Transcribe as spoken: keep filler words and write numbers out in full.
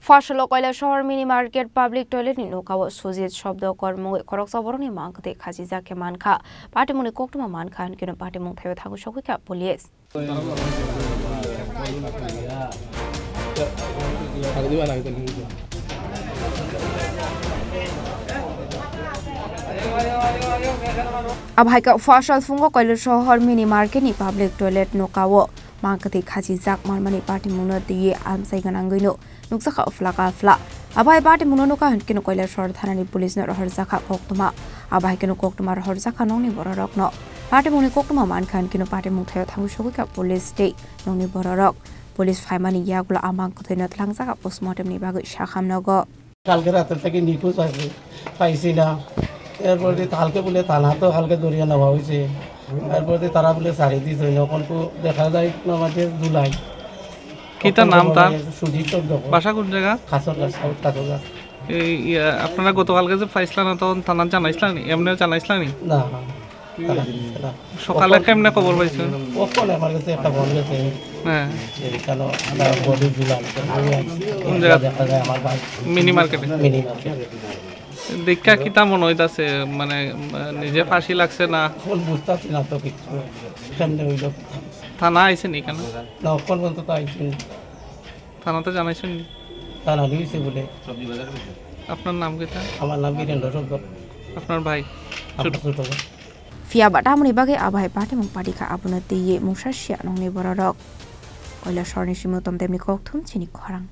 Phasalo Koilashahar mini market public toilet ni nokao Sujit Shobdo Kor mungwi khoroksa borokni mangkwtwi khachijak khe mankha. Patimungni koktwma mankha hinkhe no patimung thaio thangwi sogwikha police. Abo hai khe Phasal phungo Koilashahar mini market ni public toilet nokao mangkwtwi khachijak manmani patimungno twiwi amchai gwnangwino nukjakha phla ka phla. Abo hai patimungno nukha hinkhe no Koilashahar thanani police no rohorjakha koktwma. Abo hai kheno koktwma rohorjakha nokni bororokno. Patimungni koktwma mankha hinkhe no patimung thaio thangwi sogwikha police tei nokni bororok. Police phaimani yagulo a mangkwtwino twlangjakha postmortem ni bagwi sakham nogo. কালকে রাতের থেকে নিখোঁজ আছে, পাইছি না। এরপরে কালকে বলে থানা তো কালকে ধরিয়ে নেওয়া হয়েছে, এরপরে তারা বলে ছাড়ি দিয়েছে, এখন তো দেখা যায় না, আমাদের জুলাই। কিতা নাম তার? সুজিত চন্দ্র। বাসা কোন জায়গা? খাসরঘাট, সাউথ খাসরঘাট। এই, ইয়া, আপনারা গতকালকে যে পাইছিলেন না, তখন থানাত জানাইছিলেন নি? এমনিও জানাইছিলেন নি? না, না, না, না। সকালে কেমনে খবর পাইছেন? ওখানে আমার কাছে একটা ফোন গেছে। হ্যাঁ। যে কেন আমরা বডি জুলাই, তো আমি আইছি। কোন জায়গা? দেখা যায় আমার ভাই। মিনি মার্কেটে? মিনি মার্কেটে। দেখা কিতা মনে হইতাছে, মানে, আহ, নিজে ফাঁসি লাগছে না? এখন বুঝতেছি না তো কিছু। কেমনে হইলো? থানা আইছেন এখানে? না, এখন পর্যন্ত তো আইছেন। থানাতে জানাইছেন নি? থানা দিয়েছে বলে। আপনার নাম কিতা? আমার নাম বীরেন্দ্র সর্দার। আপনার ভাই? আমার ছোট। ছোট ভাই। Phiya ba tamoni bagwi abo hai patimung patikha abono twiwi mungsa sia nokni bororok. Koilashahar ni simi Uttam Debni kokthum chini khorang.